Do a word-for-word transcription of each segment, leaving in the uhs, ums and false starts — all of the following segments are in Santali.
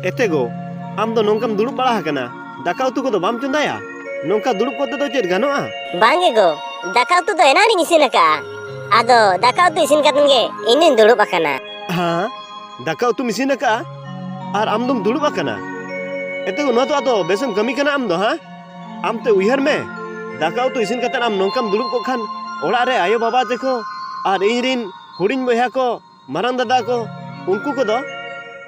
ᱮᱛᱮ ᱜᱚ, ᱟᱢ ᱫᱚ ᱱᱚᱝᱠᱟᱢ ᱫᱩᱲᱩᱵ ᱵᱟᱲᱟ ᱟᱠᱟᱱᱟ, ᱫᱟᱠᱟ ᱩᱛᱩ ᱠᱚᱫᱚ ᱵᱟᱢ ᱪᱚᱸᱫᱟᱭᱟ? ᱱᱚᱝᱠᱟ ᱫᱩᱲᱩᱵ ᱠᱚᱛᱮ ᱫᱚ ᱪᱮᱫ ᱜᱟᱱᱚᱜᱼᱟ? ᱵᱟᱝ ᱜᱮ ᱜᱚ, ᱫᱟᱠᱟ ᱩᱛᱩ ᱫᱚ ᱮᱱᱟᱝ ᱨᱤᱧ ᱤᱥᱤᱱ ᱟᱠᱟᱫᱼᱟ᱾ ᱟᱫᱚ ᱫᱟᱠᱟ ᱩᱛᱩ ᱤᱥᱤᱱ ᱠᱟᱛᱮ ᱜᱮ ᱤᱧ ᱫᱩᱧ ᱫᱩᱲᱩᱵ ᱟᱠᱟᱱᱟ᱾ ᱦᱮᱸ, ᱫᱟᱠᱟ ᱩᱛᱩᱢ ᱤᱥᱤᱱ ᱟᱠᱟᱫᱼᱟ ᱟᱨ ᱟᱢ ᱫᱚᱢ ᱫᱩᱲᱩᱵ ᱟᱠᱟᱱᱟ? ᱮᱛᱮ ᱜᱚ, ᱱᱚᱣᱟ ᱫᱚ ᱟᱫᱚ ᱵᱮᱥᱮᱢ ᱠᱟᱹᱢᱤ ᱠᱟᱱᱟ ᱟᱢ ᱫᱚ, ᱦᱮᱸ? ᱟᱢ ᱛᱮ ᱩᱭᱦᱟᱹᱨ ᱢᱮ, ᱫᱟᱠᱟ ᱩᱛᱩ ᱤᱥᱤᱱ ᱠᱟᱛᱮ ᱟᱢ ᱱᱚᱝᱠᱟᱢ ᱫᱩᱲᱩᱵ ᱠᱚᱜ ᱠᱷᱟᱱ, ᱚᱲᱟᱜ ᱨᱮ ᱟᱭᱳ ᱵᱟᱵᱟ ᱛᱮᱠᱚ ᱟᱨ ᱤᱧ ᱨᱤᱱ ᱦᱩᱰᱤᱧ ᱵᱚᱭᱦᱟ ᱠᱚ, ᱢᱟᱨᱟᱝ ᱫᱟᱫᱟ ᱠᱚ, ᱩᱱᱠᱩ ᱠᱚᱫᱚ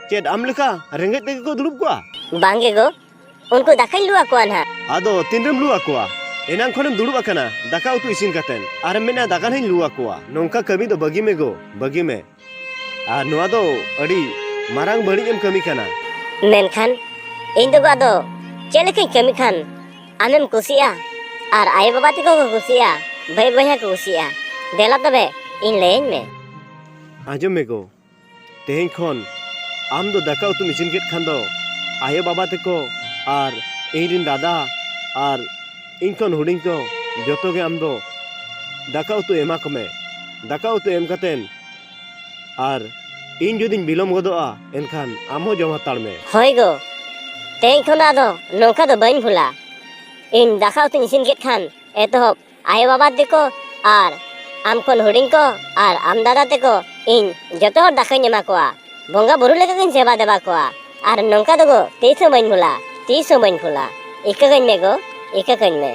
ᱪᱮᱫ ᱟᱢ ᱞᱮᱠᱟ ᱨᱮᱸᱜᱮᱡ ᱛᱮᱜᱮ ᱠᱚ ᱫᱩᱲᱩᱵ ᱠᱚᱜᱼᱟ? ᱵᱟᱝ ᱜᱮ ᱜᱚ, ᱩᱱᱠᱩ ᱫᱟᱠᱟᱧ ᱞᱩ ᱟᱠᱚᱣᱟ ᱱᱟᱦᱟᱜ᱾ ᱟᱫᱚ ᱛᱤᱱᱨᱮᱢ ᱞᱩ ᱟᱠᱚᱣᱟ? ᱮᱱᱟᱝ ᱠᱷᱚᱱᱮᱢ ᱫᱩᱲᱩᱵ ᱟᱠᱟᱱᱟ ᱫᱟᱠᱟ ᱩᱛᱩ ᱤᱥᱤᱱ ᱠᱟᱛᱮ, ᱟᱨᱮᱢ ᱢᱮᱱᱟ ᱫᱟᱠᱟ ᱱᱟᱦᱟᱜ ᱤᱧ ᱞᱩ ᱟᱠᱚᱣᱟ᱾ ᱱᱚᱝᱠᱟ ᱠᱟᱹᱢᱤ ᱫᱚ ᱵᱟᱹᱜᱤ ᱢᱮ ᱜᱚ, ᱵᱟᱹᱜᱤ ᱢᱮ᱾ ᱟᱨ ᱱᱚᱣᱟ ᱫᱚ ᱟᱹᱰᱤ ᱢᱟᱨᱟᱝ ᱵᱟᱹᱲᱤᱡ ᱮᱢ ᱠᱟᱹᱢᱤ ᱠᱟᱱᱟ᱾ ᱢᱮᱱᱠᱷᱟᱱ ᱤᱧ ᱫᱚ ᱟᱫᱚ ᱪᱮᱫ ᱞᱮᱠᱟᱧ ᱠᱟᱹᱢᱤ ᱠᱷᱟᱱ ᱟᱢᱮᱢ ᱠᱩᱥᱤᱜᱼᱟ ᱟᱨ ᱟᱭᱳ ᱵᱟᱵᱟ ᱛᱟᱠᱚ ᱠᱚ ᱠᱩᱥᱤᱜᱼᱟ, ᱵᱷᱟᱹᱭ ᱵᱚᱭᱦᱟ ᱠᱚ ᱠᱩᱥᱤᱜᱼᱟ? ᱫᱮᱞᱟ ᱛᱚᱵᱮ ᱤᱧ ᱞᱟᱹᱭᱟᱹᱧ ᱢᱮ᱾ ᱟᱸᱡᱚᱢ ᱢᱮ ᱜᱚ, ᱛᱮᱦᱮᱧ ᱠᱷᱚᱱ ᱟᱢ ᱫᱚ ᱫᱟᱠᱟ ᱩᱛᱩᱢ ᱤᱥᱤᱱ ᱠᱮᱫ ᱠᱷᱟᱱ ᱫᱚ ᱟᱭᱳ ᱵᱟᱵᱟ ᱛᱟᱠᱚ ᱟᱨ ᱤᱧ ᱨᱤᱱ ᱫᱟᱫᱟ ᱟᱨ ᱤᱧ ᱠᱷᱚᱱ ᱦᱩᱰᱤᱧ ᱠᱚ ᱡᱚᱛᱚ ᱜᱮ ᱟᱢ ᱫᱚ ᱫᱟᱠᱟ ᱩᱛᱩ ᱮᱢᱟ ᱠᱚᱢᱮ᱾ ᱫᱟᱠᱟ ᱩᱛᱩ ᱮᱢ ᱠᱟᱛᱮᱱ ᱟᱨ ᱤᱧ ᱡᱩᱫᱤᱧ ᱵᱤᱞᱚᱢ ᱜᱚᱫᱚᱜᱼᱟ, ᱮᱱᱠᱷᱟᱱ ᱟᱢ ᱦᱚᱸ ᱡᱚᱢ ᱦᱟᱛᱟᱲ ᱢᱮ᱾ ᱦᱳᱭ ᱜᱚ, ᱛᱮᱦᱮᱧ ᱠᱷᱚᱱ ᱫᱚ ᱟᱫᱚ ᱱᱚᱝᱠᱟ ᱫᱚ ᱵᱟᱹᱧ ᱵᱷᱩᱞᱟ᱾ ᱤᱧ ᱫᱟᱠᱟ ᱩᱛᱩᱧ ᱤᱥᱤᱱ ᱠᱮᱫ ᱠᱷᱟᱱ ᱮᱛᱚᱦᱚᱵ ᱟᱭᱳ ᱵᱟᱵᱟ ᱛᱮᱠᱚ ᱟᱨ ᱟᱢ ᱠᱷᱚᱱ ᱦᱩᱰᱤᱧ ᱠᱚ ᱟᱨ ᱟᱢ ᱫᱟᱫᱟ ᱛᱮᱠᱚ, ᱤᱧ ᱡᱚᱛᱚ ᱦᱚᱲ ᱫᱟᱠᱟᱧ ᱮᱢᱟ ᱠᱚᱣᱟ᱾ ᱵᱚᱸᱜᱟ ᱵᱩᱨᱩ ᱞᱮᱠᱟ ᱜᱤᱧ ᱥᱮᱵᱟ ᱫᱮᱵᱟ ᱠᱚᱣᱟ᱾ ᱟᱨ ᱱᱚᱝᱠᱟ ᱫᱚ ᱜᱚ ᱛᱤᱥ ᱦᱚᱸ ᱵᱟᱹᱧ ᱵᱷᱩᱞᱟ, ᱛᱤᱥ ᱦᱚᱸ ᱵᱟᱹᱧ ᱵᱷᱩᱞᱟ᱾ ᱤᱠᱟᱹ ᱠᱟᱹᱧ ᱢᱮ ᱜᱚ, ᱤᱠᱟᱹ ᱠᱟᱹᱧ ᱢᱮ᱾